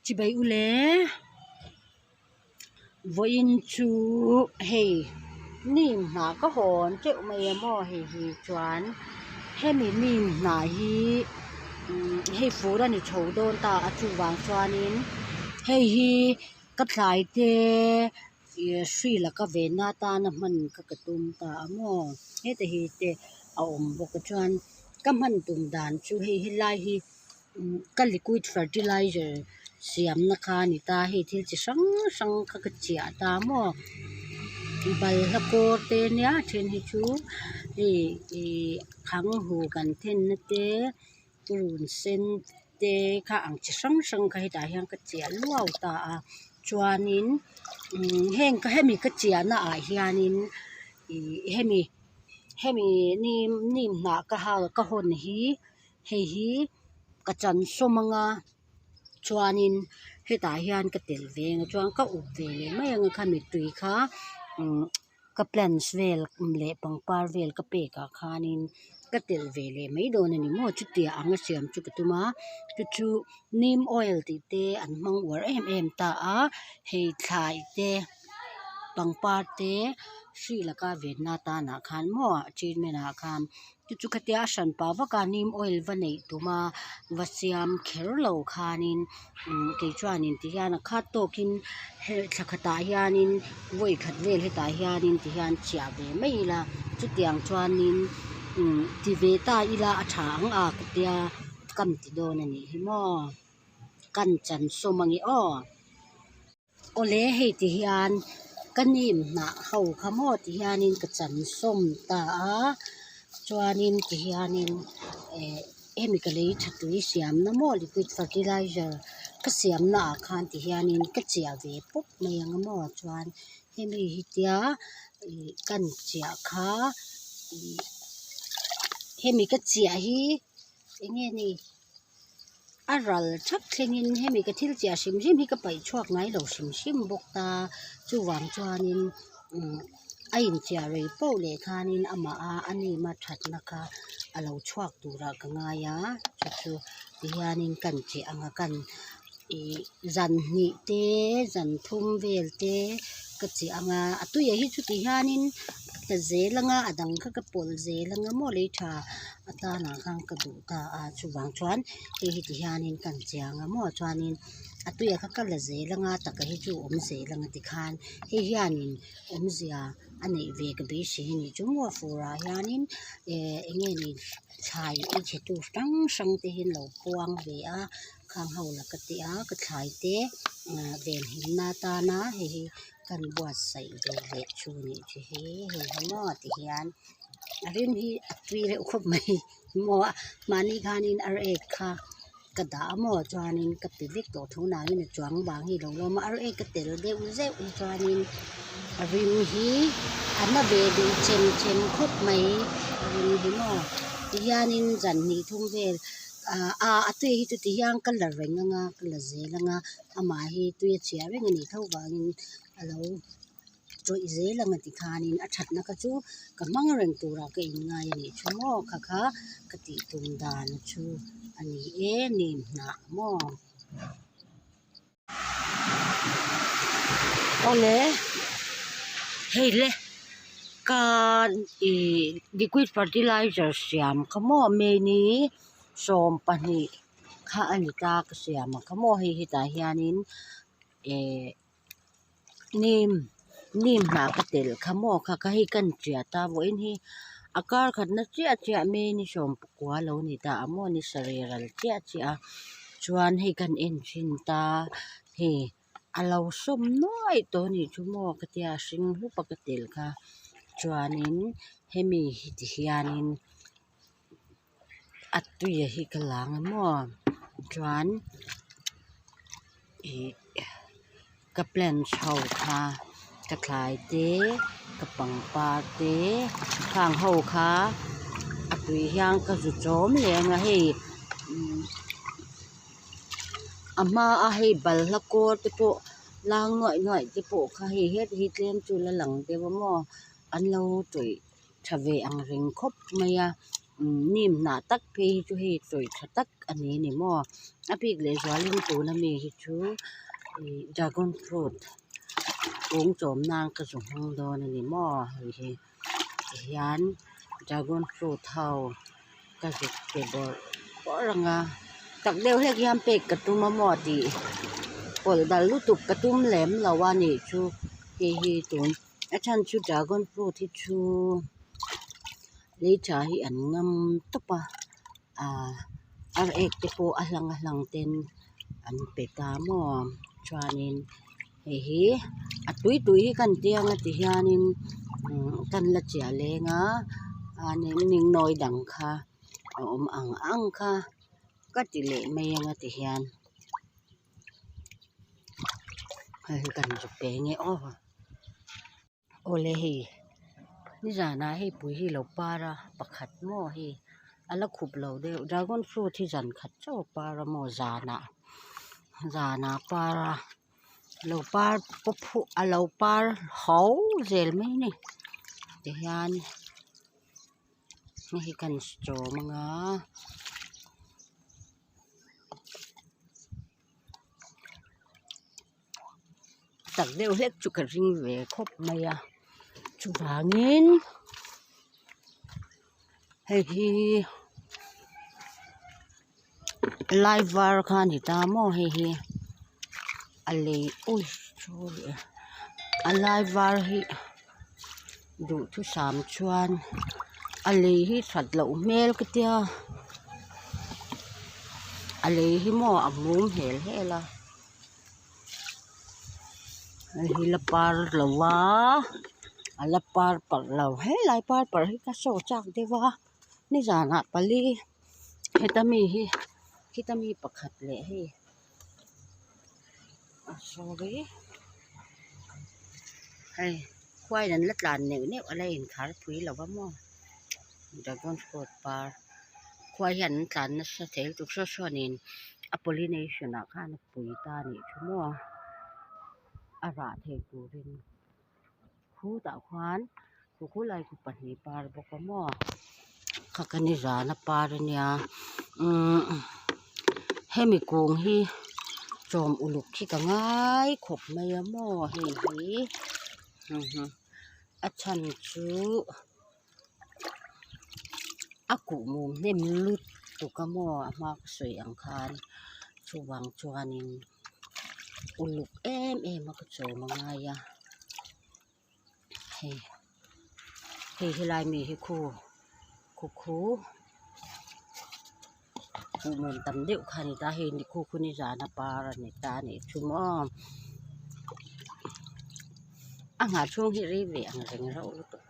Chibai ule vawiin chu hei nim hnah ka hawn teuh mai a maw hei hi chuan hemi nim hnah hi hei fur a ni chho dawn ta a chuvang chuanin hei hi ka thlai te ih hri laka venna atana hman kha ka tum ta a maw heta hi te a awm bawk a chuan ka hman tum dan chu hei helai hi. Ka liquid fertilizer siamna kha a ni ta hei thil chi hrang hrang kha ka chiah ta maw balhla kawr te nia a then hi chu hei ihh thang hu kan then na te purun sen te kha ang chi hrang hrang kha hetah hian ka chiah luau ta a chuanin heng hemi ka chiahna ah hianin ihh hemi hemi nim hnah ka ka hawn hi. Hei hi ka chan sawm anga chuanin hetah hian ka tel ve ang chuan ka up ve leh mai ang a khami tui kha umm ka plants vel leh pangpar vel ka pek ah khanin ka telh ve leh mai dawn a ni maw chutia anga siam chu ka tum a chu chu neem oil tih te an hmang uar em em ta a hei thlai te pangpar te hri laka venna atan ah khan maw treatment ah khan. Chu chu khatia a hran pah vak a neem oil va neih tum a va siam kher lo khanin umm kei chuanin ti hian a khat tawkin hei thla khatah hianin vawi khat vel hetah hianin ti hian chhiah ve mai ila chutiang chuanin umm ti ve ta ila a tha ang a ka tia kam ti dawn a nih hi maw kan chan sawm ang e aw. Awle hei ti hian ka nim hnah ho kha maw ti hianin ka chan sawm ta a chuanin ti hianin eh hemi ka lei tha tui siamna maw liquid fertilizer ka siamna ah khan ti hianin ka chiah ve pawp mai ang a maw chuan hemi hi tia ih kan chiah kha ih hemi ka chiah hi eng nge ni. A ral thap thlengin hemi ka thil chiah hrim hrim hi ka paih chhuak ngai lo hrim hrim bawk ta chuvang chuanin umm a inchiah rei poh leh khanin amah a a nima thatna kha a lo chhuak turah ka ngai a chu chu tihianin kan chiah ang a kan ih zan hnih te zan thum vel te ka chiah ang a a tuiah hi chuti hianin ka zel ang a a dang kha ka pawlh zel ang a maw lei tha atanah khan ka duh ta a chuvang chuan hei hi ti hianin kan chiang a maw chuanin a tuiah kha ka la zel anga taka hi chu a awm zel anga tikhan hei hianin awmzia a neih ve ka beisei a nih chu maw furah hianin eh eng nge ni thlai ei chhe tu hrang hrang te hi an lo puang ve a khang ho la ka ti a ka thlai te ah venhimna atana hei hi kan buatsaih ve leh chu a nih chu hi hei hi maw tihian. A rim hi a tui reuh khawp mai maw a mahni khanin ar ek kha ka dah a maw chuanin ka pe vek tawh tho nangin a chuang vang hi a lo lawm a ar ek ka tel deuh zeuh hi chuanin a rim hi a na ve duh chem chem khawp mai a rim hi maw tihianin zan hnih thum vel ah a tui hi chu tihian ka la reng ang a ka la zel ang a amah hi tui a chhia reng a nih tho vangin a lo. Tawih zel ang a ti khanin a thatna kha chu ka hmang reng turah ka inngai a nih chu maw kha kha ka tih tum dan chu a ni e nim hnah maw. Awle hei le ka ih liquid fertilizer siam kha maw mei 12 kha a ni ta ka siam ang kha maw hei hetah hianin eh. Nim nim hnah ka telh kha maw kha kha hei ka ni tiat a vawiin hi a kar khatna chiah chiah mai ni 19 lo ni ta a maw ni sarih ral chiah chiah a chuan hei kan en thin ta hei a lo sawm nuai tawh a nih chu maw ka tia a hring hlup a ka telh kha chuanin hemi hi ti hianin a tuia hi ka lang a maw chuan ih ka plants ho kha ka thlai te ka pangpar te khang ho kha a tui hian ka zu chawm leh ang a hei a hma a hei balhla kawr te pawh lang nuaih nuaih te pawh kha hei heti hi tlem chu la lang deuh a maw an lo tawih. Tha ve ang reng khawp mai a. Nim hnah tak phei hi chu hei tawih tha tak a ni a ni maw a bik leh zualin tuna mi hi chu ih dragon fruit kung chawm nan ka zu hmang dawn a ni maw hei hi tihian dragon fruit ho ka zuk pe bawrh bawrh ang a tak deuh hlek hian pek ka tum a maw tih pawlh dal lutuk ka tum lem lo a nih chu hei hi tun a chhan chu dragon fruit hi chu lei tha hi an ngam tawp a ah ar ek te pawh a hlang a hlang ten an pe ta maw chuanin hei hi a tui tui hi kan tia anga ti hianin umm kan la chiah leng a ningnawi dang kha a awm ang ang kha ka ti leh mai anga ti hian hei hi kan zuk pe nge aw. Awle hei nizanah hei pui hi lo par a pakhat maw hei a la khup lo deuh dragon fruit hi zan khat chauh a par a maw zanah zanah a par a lo par pawp huh a lo par ho zel mai a ni tihian hei hi kan chawm anga. Tak deuh hlek chu ka ring ve khawp mai a chuvangin hei hi lai var kha a ni ta maw hei hi a lei ui a lai var hi duhthusam chuan a lei hi that loh hmel ka tia a lei hi maw a mum hel hel a. Hei hi la par lo a a la par parh lo helai par parh hi ka saw chak deuh a nizanah pali heta mi hi khita mi pakhat leh hei a sorry hei khuaiin an la tlan neuh neuh a la inkhar phui lo va maw dragon fruit par khuai hian an tlan nasa thei lutuk saw sawnin a pollination ah khan a pui ta a nih chu maw a rah thei turin khutah khuan khu khulai khu pahnih par bawk a maw kha ka nizan a par a nia umm hemi kung hi chawm uluk hi ka ngai khawp mai a maw hei hi a chhan chu. A kuh mum hnem lutuk a maw a hma ka sawi ang khan chuvang chuanin uluk em em a ka chawm a ngai a hei hei helai mi hi khu khu khu kuh mum tam deuh kha a ni ta hei khu khu nizan a par a ni ta a nih chu maw a nghah chhung hi rei ve ang reng reuh lutuk.